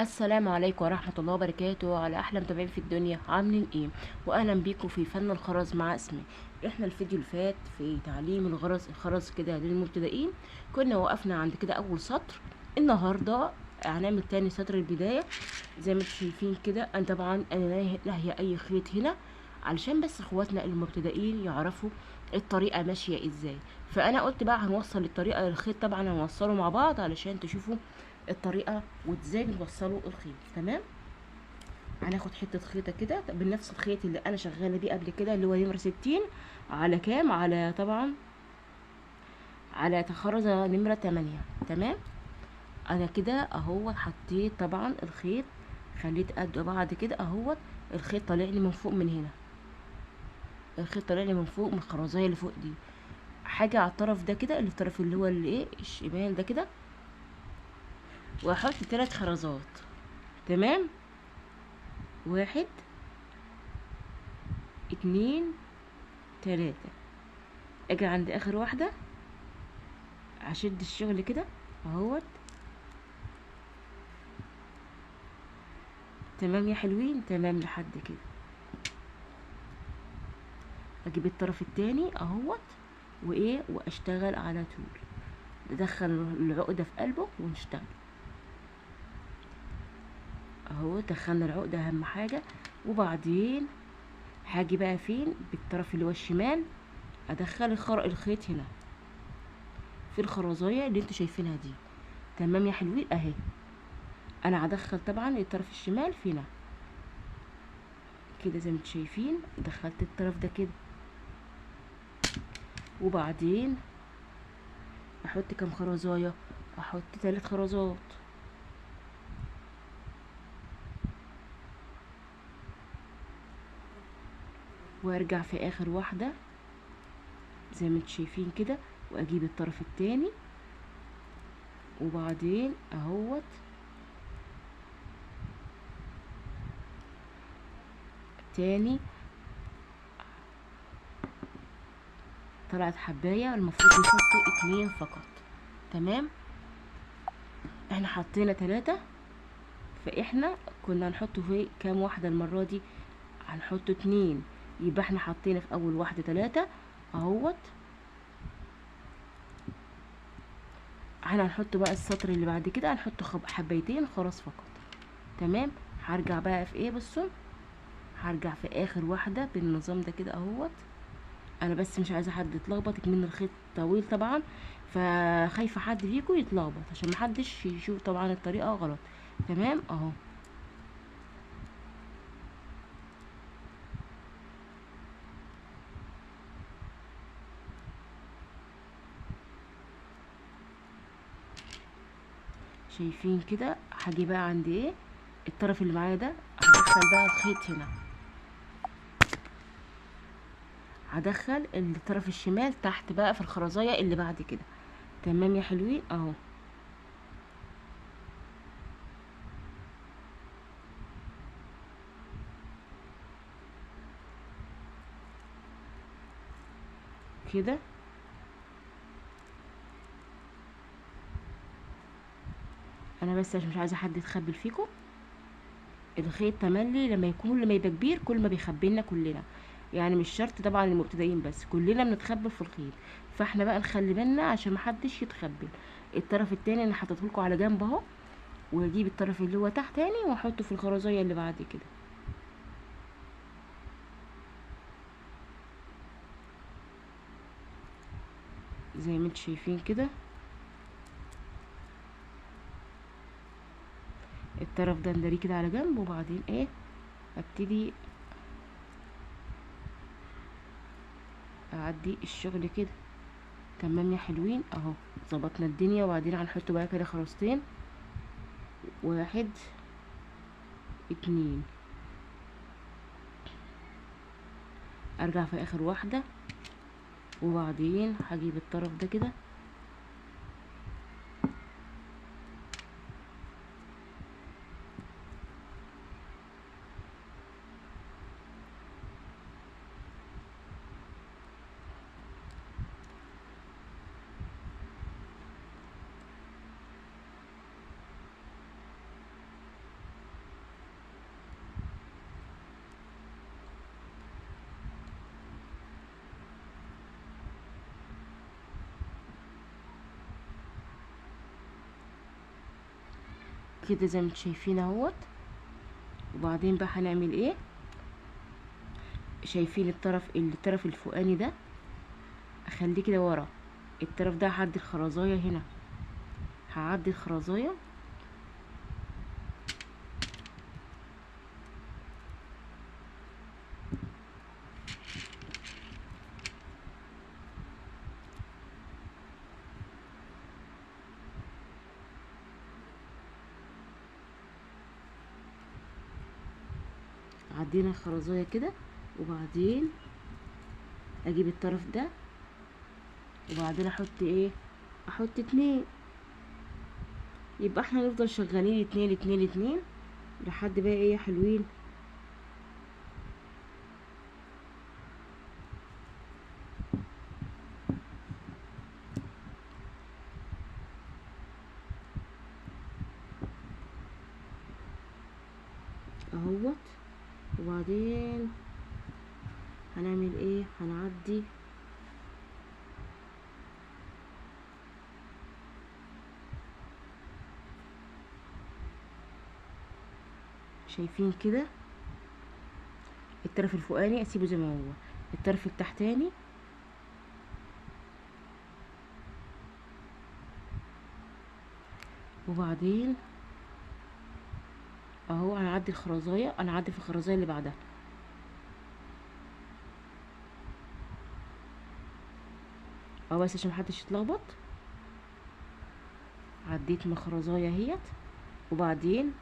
السلام عليكم ورحمة الله وبركاته على أحلى متابعين في الدنيا، عاملين ايه؟ وأهلا بيكم في فن الخرز مع اسمي. احنا الفيديو اللي فات في تعليم الخرز كده للمبتدئين، كنا وقفنا عند كده أول سطر. النهاردة هنعمل تاني سطر البداية زي ما انتم شايفين كده. أنا طبعا أنا لاهية أي خيط هنا علشان بس اخواتنا المبتدئين يعرفوا الطريقة ماشية ازاي، فأنا قلت بقى هنوصل الطريقة للخيط، طبعا هنوصله مع بعض علشان تشوفوا الطريقة وازاي بنوصلوا الخيط. تمام، هناخد حتة خيطه كده بنفس الخيط اللي انا شغالة بيه قبل كده اللي هو نمره 60 على كام، على طبعا على خرزة نمره 8. تمام، انا كده اهو حطيت طبعا الخيط، خليت قد بعض كده اهو. الخيط طالع لي من فوق من هنا، الخيط طالع لي من فوق من الخرزيه اللي فوق دي، حاجة على الطرف ده كده، اللي الطرف اللي هو اللي ايه الشمال ده كده، واحط 3 خرزات. تمام، 1 2 3. اجي عند اخر واحدة هشد الشغل كده اهوت. تمام يا حلوين، تمام لحد كده. اجيب الطرف التاني اهوت وايه واشتغل على طول، ندخل العقدة في قلبه ونشتغل اهو. دخلنا العقدة اهم حاجة. وبعدين هاجي بقى فين بالطرف اللي هو الشمال، ادخل الخيط هنا في الخرزايه اللي انتوا شايفينها دي. تمام يا حلوين اهي، انا هدخل طبعا الطرف الشمال فينا كده زي ما انتوا شايفين، دخلت الطرف ده كده. وبعدين احط كام خرزايه؟ احط 3 خرزات. وارجع في اخر واحدة زي ما انتوا شايفين كده، واجيب الطرف التاني وبعدين اهوت تاني. طلعت حبايه، المفروض نحط 2 فقط. تمام، احنا حطينا 3، فاحنا كنا هنحطه في كام واحدة المرة دي؟ هنحط 2، يبقى احنا حطينا في اول واحدة 3 اهوت. احنا هنحط بقى السطر اللي بعد كده هنحط حبايتين خلاص فقط. تمام، هرجع بقى في ايه؟ بصوا، هرجع في اخر واحدة بالنظام ده كده اهوت. انا بس مش عايزه حد يتلخبط، من الخيط طويل طبعا، فخايفه حد فيكم يتلخبط عشان محدش يشوف طبعا الطريقة غلط. تمام اهو، شايفين كده. هاجي بقى عند ايه الطرف اللي معايا ده، هدخل بقى الخيط هنا، هدخل الطرف الشمال تحت بقى في الخرزايه اللي بعد كده. تمام يا حلوين اهو. كده انا بس عشان مش عايزه حد يتخبل فيكم. الخيط تملي لما يكون لما يبقى كبير كل ما بيخبينا كلنا، يعني مش شرط طبعا المبتدئين بس، كلنا بنتخبل في الخيط، فاحنا بقى نخلي بالنا عشان محدش يتخبل. الطرف التاني انا حطيته لكم على جنب اهو، واجيب الطرف اللي هو تحت تاني واحطه في الخرزيه اللي بعد كده. زي ما انتم شايفين كده الطرف ده نداريه كده على جنب، وبعدين ايه ابتدي اعدي الشغل كده. تمام يا حلوين اهو، ظبطنا الدنيا. وبعدين هنحط بقى كده خرزتين، 1 2. ارجع في اخر واحدة، وبعدين هجيب الطرف ده كده كده زي ما انتم شايفين اهوت. وبعدين بقى هنعمل ايه؟ شايفين الطرف الفوقاني ده اخليه كده ورا الطرف ده، هعدي الخرزايه هنا، هعدي الخرزايه عدينا الخرزايه كده. وبعدين اجيب الطرف ده وبعدين احط ايه؟ احط 2. يبقى احنا نفضل شغالين 2 2 2 لحد بقى ايه يا حلوين؟ اهوت. وبعدين هنعمل ايه؟ هنعدي شايفين كده الطرف الفوقاني اسيبه زي ما هو، الطرف التحتاني وبعدين اهو هنعدي الخرزايه، انا هعدي في الخرزايه اللي بعدها. اهو بس عشان محدش يتلخبط، عديت من الخرزايه اهيت. وبعدين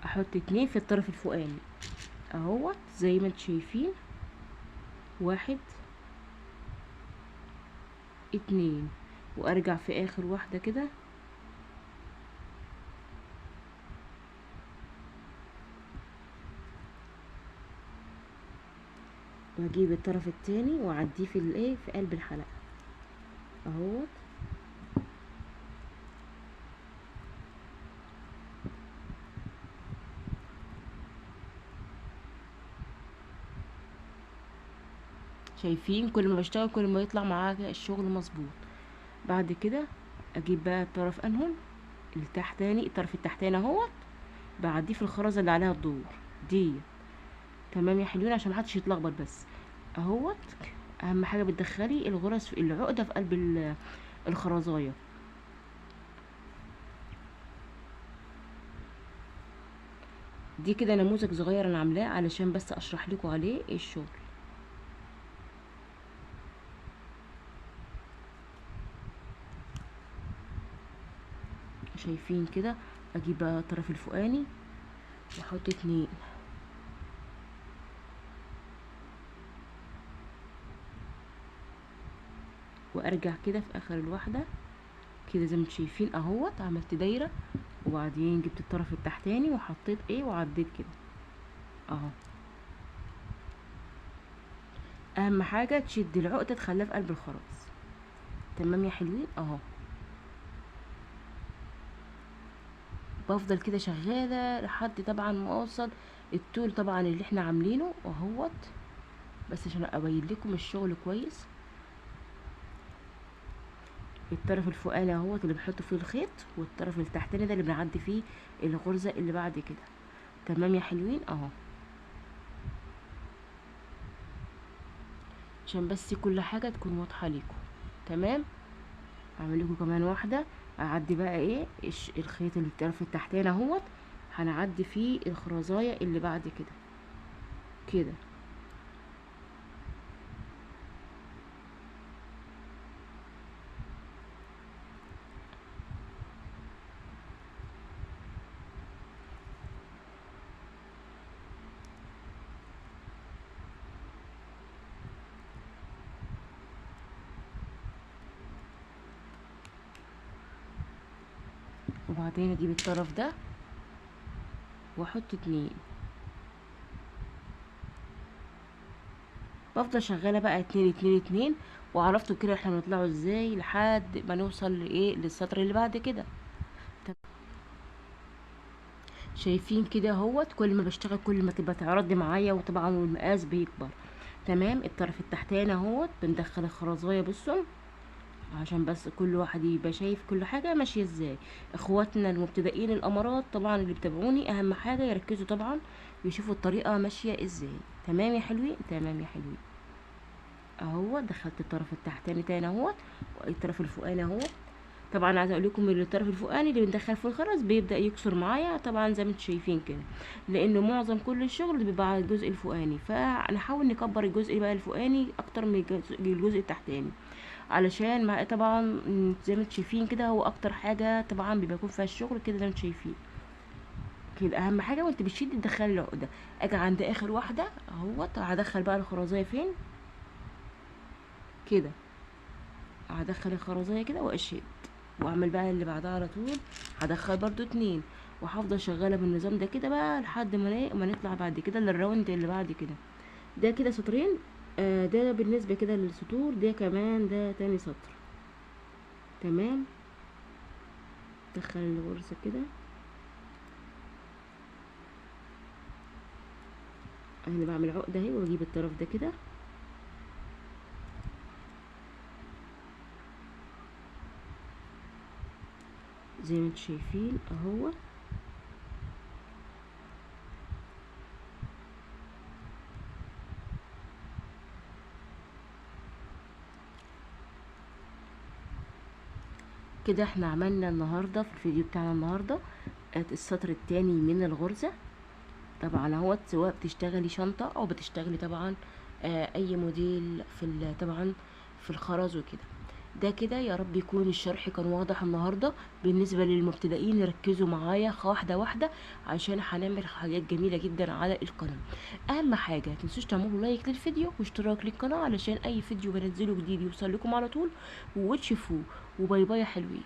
احط 2 في الطرف الفوقاني اهوت زي ما انتم شايفين، 1 2، وارجع في اخر واحدة كده واجيب الطرف التاني واعديه في الايه، في قلب الحلقة اهوت. شايفين كل ما بشتغل كل ما يطلع معايا الشغل مظبوط. بعد كده اجيب بقى الطرف انهم التحتاني، الطرف التحتاني اهوت، بعديه في الخرزه اللي عليها الدور دي. تمام يا حلوين، عشان محدش يتلخبط بس اهوت. اهم حاجة بتدخلي الغرز في العقدة في قلب الخرزايه. دي كده نموذج صغير انا عاملاه علشان بس اشرح لكم عليه الشغل. شايفين كده اجيب بقى الطرف الفوقاني واحط 2، وارجع كده في اخر الواحدة كده زي ما انتم شايفين اهوت. عملت دايرة وبعدين جبت الطرف التحتاني وحطيت ايه وعديت كده اهو. اهم حاجة تشد العقدة تخليها في قلب الخرز. تمام يا حلوين اهو. بفضل كده شغالة لحد طبعا ما اوصل الطول طبعا اللي احنا عاملينه اهوت، بس عشان ابين لكم الشغل كويس. الطرف الفوقاني اهوت اللي بنحط فيه الخيط، والطرف التحتاني ده اللي بنعدي فيه الغرزه اللي بعد كده. تمام يا حلوين اهو، عشان بس كل حاجة تكون واضحة ليكم. تمام، اعمل لكم كمان واحدة. اعدي بقى ايه الخيط اللي الطرف التحتاني اهوت، هنعدي فيه الخرزايه اللي بعد كده كده. وبعدين اجيب الطرف ده واحط 2. بفضل شغالة بقى 2 2 2، وعرفتوا كده احنا بنطلعوا ازاي لحد ما نوصل لايه، للسطر اللي بعد كده. شايفين كده اهوت، كل ما بشتغل كل ما تبقى تعرض معايا، وطبعا والمقاس بيكبر. تمام، الطرف التحتاني اهوت بندخل الخرزايه، بصوا عشان بس كل واحد يبقى شايف كل حاجة ماشية ازاي. اخواتنا المبتدئين الامارات طبعا اللي بتابعوني، اهم حاجة يركزوا طبعا ويشوفوا الطريقة ماشية ازاي. تمام يا حلوين، تمام يا حلوين. اهو دخلت الطرف التحتاني تاني اهوت، والطرف الفوقاني اهوت. طبعا عايزه اقول لكم ان الطرف الفوقاني اللي بندخل فيه الخرز بيبدا يكسر معايا طبعا زي ما انتم شايفين كده، لانه معظم كل الشغل بيبقى على الجزء الفوقاني، فنحاول نكبر الجزء بقى الفوقاني اكتر من الجزء التحتاني، علشان مع طبعا زي ما انتم شايفين كده هو اكتر حاجة طبعا بيبقى يكون فيها الشغل كده زي ما انتم شايفين كده. اهم حاجة وانت بتشدي تدخلي العقدة. اجي عند اخر واحدة اهوت، هدخل بقى الخرزيه فين كده، هدخل الخرزيه كده واشد، واعمل بقى اللي بعدها على طول، هدخل برضو 2، وهفضل شغالة بالنظام ده كده بقى لحد ما نطلع بعد كده لل round اللي بعد كده. ده كده سطرين، ده بالنسبة كده للسطور، ده كمان ده تاني سطر. تمام، دخل الغرزه كده، انا بعمل عقده اهي، واجيب الطرف ده كده زي ما انتم شايفين اهو. كده احنا عملنا النهارده في الفيديو بتاعنا النهارده السطر التاني من الغرزه. طبعا اهوت سواء بتشتغلي شنطه او بتشتغلي طبعا اي موديل في طبعا في الخرز وكده. ده كده يا رب يكون الشرح كان واضح النهارده. بالنسبة للمبتدئين ركزوا معايا واحدة واحدة عشان هنعمل حاجات جميلة جدا على القناة. اهم حاجة ما تنسوش تعملوا like للفيديو واشتراك للقناة علشان اي فيديو بنزله جديد يوصل لكم على طول وتشوفوه. و bye bye يا حلوين.